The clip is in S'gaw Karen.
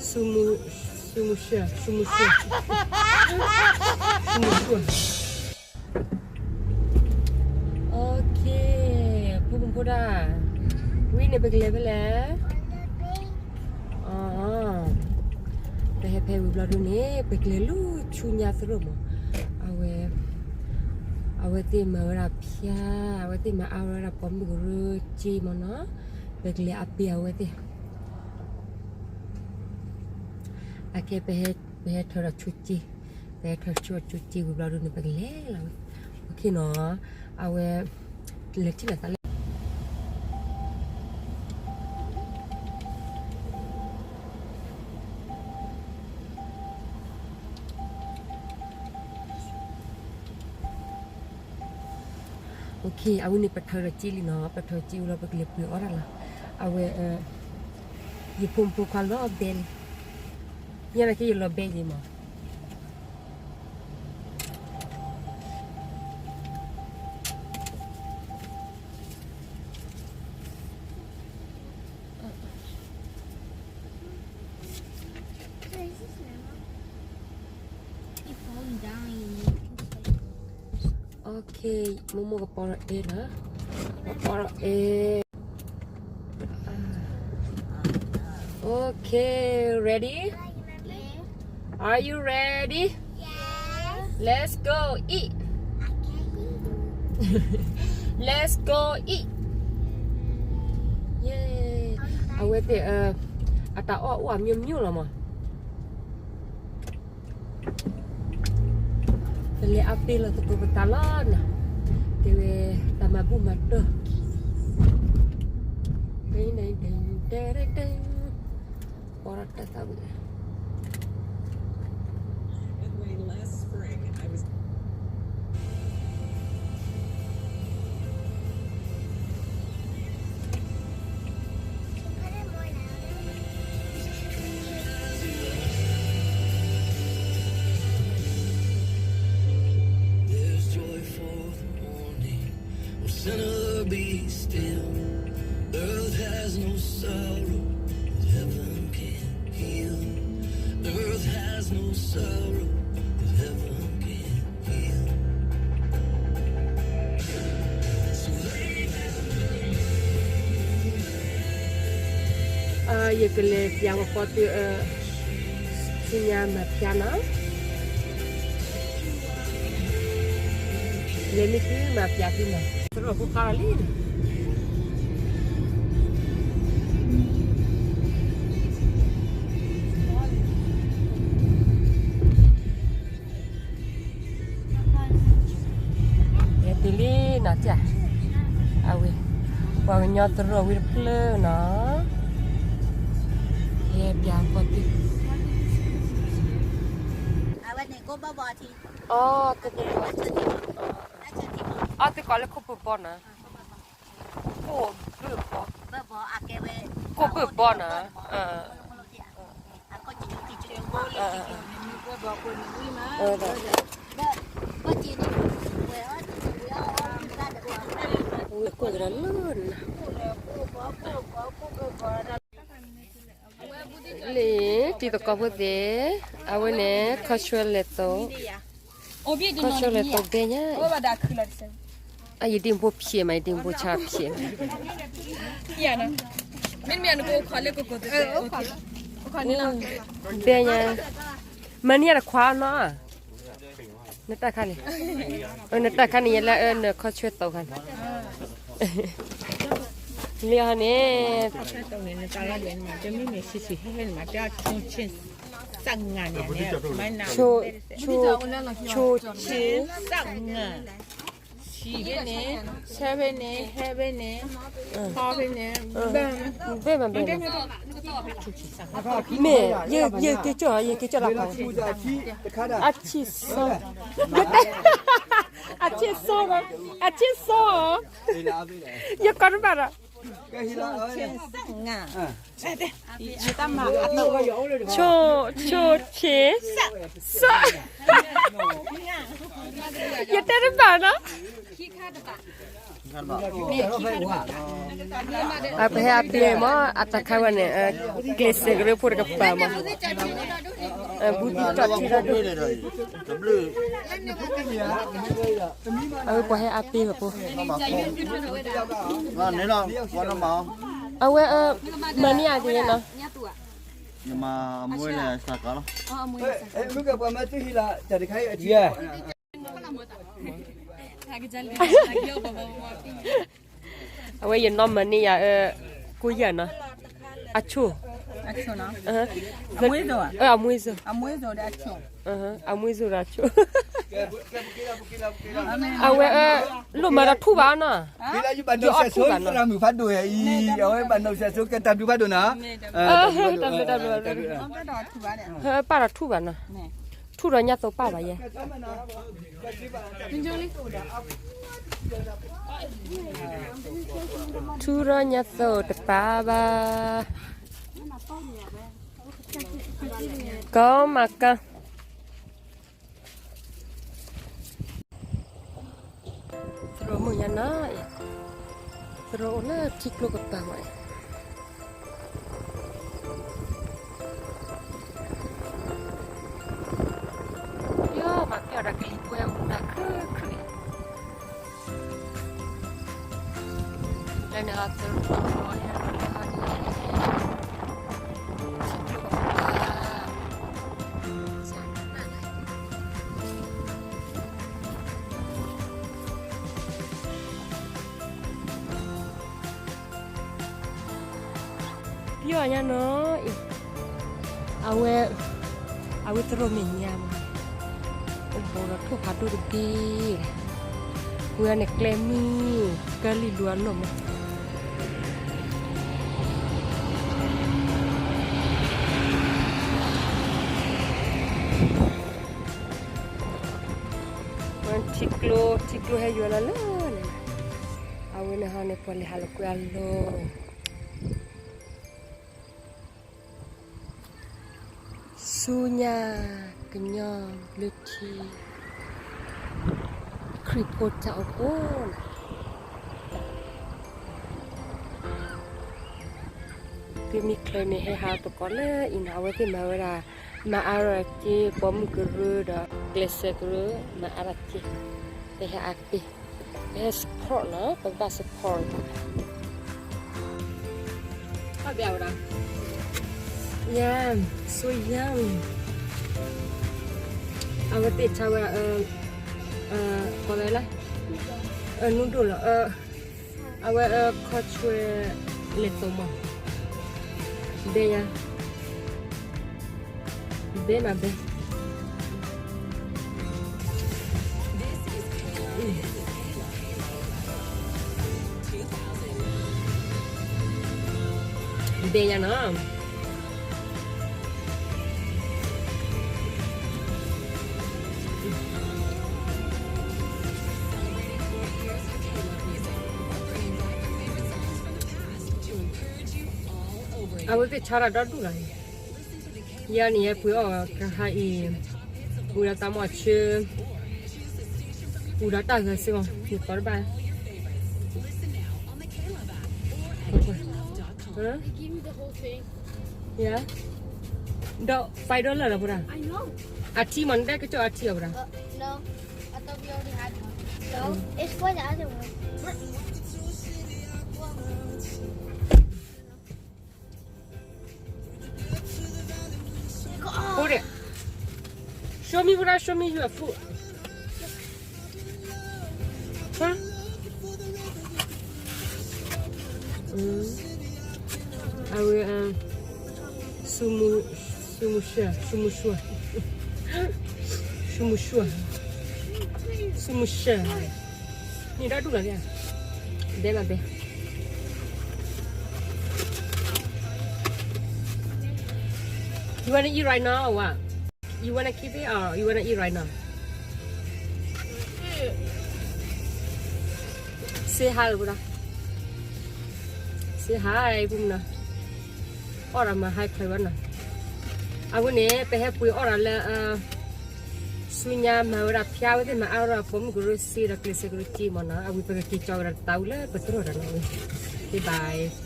ဆူမုၢ်, ဆူမုၢ်ဆှၢ, ဆူမုၢ်ဆှၢ, ဆူမုၢ်ဆှၢ. Okay, ဖိမုၣ်ဖိဒၣ်, ဝံၤန့ၣ် ပကလဲၤဖဲလဲၣ်. အ, ပဟဲဖဲဝံၤဘျီဒုန့ၣ် ပကလဲၤလၢဆူညါသရိာ်မး. အဝဲ, အဝဲသ့ၣ်မၤဝဲဒၣ်ဖၠါ, အဝဲသ့ၣ်မၤအါဝဲဒၣ်ပိာ်မုၣ်ကရၢစ့မးနီၤ. ပကလဲၤအါပ့ၤအဝဲသ့ၣ်. အခဲ ပဟဲထၢဒီးဆိစ့, ပဟဲထၢဆိစ့ဝံၤဘျီဒုန့ၣ် ပကလဲၤလီၤဝဲ. Okay နီၤ, အဝဲ, လဲၤထံၣ်လိာ်သးလၢ Okay, အဝဲန့ၣ် ပထၢဒီးစ့လံနီၤ, ပထၢစ့ဝံၤလီၤ ပကလဲၤပှ့ၤအီၣ်တၢ်လီၤ. အဝဲ, ယဖိမုၣ်ဖိခွါလီၤဘဲလံ, ညါန့ၣ်က့ယလီၤဘဲယံၤမး. Okay, မိၢ်မိၢ်ကပီၤဒီးအဲၣ်နီၤ, ကပီၤဒီးအဲၣ်. Okay, ready? Are you ready? Let's go eat. Let's go eat. အဝဲသ့ၣ်, အတၢ်အီၣ်အိၣ်အမျိုးမျိုးလီၤမး. ပလဲၤအါပ့ၤလီၤသကိးပသးလီၤနီၤ, တဲဝဲတၢ်မၤဘူၣ်မၤတီၢ်, ပီၤတၢ်သးဝံၣ် Earth has no sorrow that heaven can't heal. Earth has no sorrow that heaven can't heal. ယကလဲၤပျးဝဲဃီတုၤ, ဆူညါမၤဖၠါနီၤ, လဲၤမ့ၢ်တုၤမၤဖၠါတုၤနီၤ, သရိာ်ဖိဖျါလီၤလံ. လဲၤတုၤလံနီၤ, အဝဲ, ပှၤကညီသရိာ်ဝံၤတဖျၢၣ်နီၤ, လဲၤပျးဃီတုၤ, အီၣ်သုကိးလၢခိၣ်ဖၢဘီနီၤ, ခိၣ်ဖၢဘီ, ခိၣ်ဖၢဘီနီၤ, လံ, တံၤသကိးဖိသ့ၣ်, အဝဲန့ၣ် ခီဆှၢလဲၤသိး, ခီဆှၢလဲၤသိးဘဲညါ, အယဒ့ၣ်ဖိဖျဲးမး, ယဒ့ၣ်ဖိဆါဖျဲးမး, ဘဲညါ, မၤန့ၢ်ယၤတခွါနီၤ, နတၢ်ခါန့ၣ်, နတၢ်ခါန့ၣ် ယဲလၢအနခီဆှၢသိးခါန့ၣ်, လံဟီန့ၣ်, ဆိ, ဆိ, ဆိ, ဆၢဖဲန့ၣ်, ဟဲဖဲန့ၣ်, ဘဲမးဘဲမး, မ့ၢ်, ယက့ၤကၠီၣ်, ယက့ၤကၠီၣ်လၢခါ, အဆံၣ်စီ, အဆံၣ်စီ, အဆံၣ်စီ, ယကိးတဘၣ်ဒီး ဆိၣ်ဆ့, ယတဲတဘၣ်နီၤ. ပဟဲအပ့ၤမး အတၢ်ခါဝဲန့ၣ် ကျဲးစၢးကရၢဖိတကပၤမး, ဘူးဒံးတီၢ်ထံရၢ်ဒိၣ်, အဝဲပှၤဟဲအပ့ၤဝဲဖိ, အဝဲ မၤန့ၢ်အက့ၤနီၤ. အဝဲယနီၢ်မၤန့ၢ်ယၤ ကိးယၤနီၤ, အဆိၣ်, အမွေးစိ, အမွေးစိဒီးအဆိၣ်, အဝဲ လိၣ်မၤဒီးထူၣ်ဘၣ်နီၤ, ယအီၣ်ထူၣ်ဘၣ်နီၤ, အဝဲဘၣ်နီၢ်စဲးဆိကဲတၢ်ဘျုးဖးဒိၣ်နီၤ, တၢ်ဘျုးတၢ်ဘျုး, ပၢ်ဒီးထူၣ်ဘၣ်နီၤ, ထူၣ်ဒီးညါသိးပၢ်ဘၣ်ယဲ. ထူၣ်ဒီးညါသိးတပၢ်ဘၣ်, ကီမၤကီ သရိာ်မုၣ်ညါနီၤအံၤ, သရိာ်အိၣ်လၢထံကျိကပၤမးအံၤ, ပယီၤပှၤပျီၢ်ဒီးကလံၤပှဲၤအိၣ်တၢ်ခုၣ်ခုၣ်အံၤ, လၢန့ၣ်အသရိာ် ပယီၤညါနီၤအံၤ, အဝဲ, အဝဲသရိာ်မဲာ်ညါမး, အိၣ်ဒီးထိၣ်ဖးဒိၣ်တဘ့ၣ်, ဝဲန့ၣ်ကျဲမုၢ်, ကၢလံၣ်လူၤအလိၣ်မး. ထံကျိ, ထံကျိဟဲယွၤလီၤလၢန့ၣ်, အဝဲန့ၣ်ဟီန့ၣ် ပှၤလဲၤဟးလိာ်ကွံာ်အလိၤ, ဆူညါကညီဘျၢထံ, ခရံာ်ဖိတၢ်အိၣ်ဖှိၣ်န့ၣ် သုမ့ၢ်ချ့န့ၣ် ဟဲဟးသကိးလၢအံၤနီၤ, အဝဲသ့ၣ်မၤဝဲဒၣ်, မၤအါထီၣ်က့ၤပိာ်မုၣ်ကရၢဒီး ကျဲးစၢးကရၢ, မၤအါထီၣ်က့ၤ, ပဟဲအါပ့ၤ, ပဟဲ support နီၤ, ပဘၣ် support ဝဲဒၣ်, ယၤ, ဆိယၤ, အဝဲသ့ၣ်ဆါဝဲဒၣ်, ကိးလၢ, နူဒိၣ်လီၤ, အဝဲခီဆွဲလဲၤသိးမး, ဘဲယၤ, ဘဲမးဘဲ, ဘဲယၤနီၤ. အဝဲသ့ၣ်ဆါတၢ်ဒီဒူၣ်လီၤန့ၣ်, ယၤန့ၣ် ယပှ့ၤအီၣ်ကဟါအံၤ, ပှ့ၤဒီးသးမီၤဆၢ, ပှ့ၤဒီးတၢ်ဂဲၤဆၢမး, ယသီတဘၣ် ဒီး five dollar လီၤ ဖိဒၣ်, အထံမး နတၢ်ကစီၣ်အထံအီၤ ဖိဒၣ်, ဖိဒၣ်, show me ဖိဒၣ်, show me your food. အဝဲ, ဆူမုၢ်ဆှၢ, ဆူမုၢ်ဆှၢ, ဆူမုၢ်ဆှၢ, ဆူမုၢ်ဆှၢ, န့ၣ်ဒီဒူၣ်လီၤ, ဘဲမးဘဲ. You wanna eat right now or what? You wanna keep it or you wanna eat right now? Say hi လီၤ ဖိဒၣ်. စ့ဟါအံၤပူမနီၤ, အီၣ်ဒီးမၤဟါချၢဝဲနီၤ, အဝဲန့ၣ် ပဟဲပှ့ၤအီၣ်ဒီးလၢ ဆူညါမၤဝဲဒၣ်ဖၠါဝဲသ့ၣ်မၤအါထီၣ် ပိာ်မုၣ်ကရၢစ့ဒီးကျဲးစၢးကရၢစ့မနီၤ, အဝဲပကက့ၤကၠီဝဲဒၣ်တၢ်ဝံၤလၢပတြီၢ်တၢ်နီၤဝဲ, ဘၣ်ဘၣ်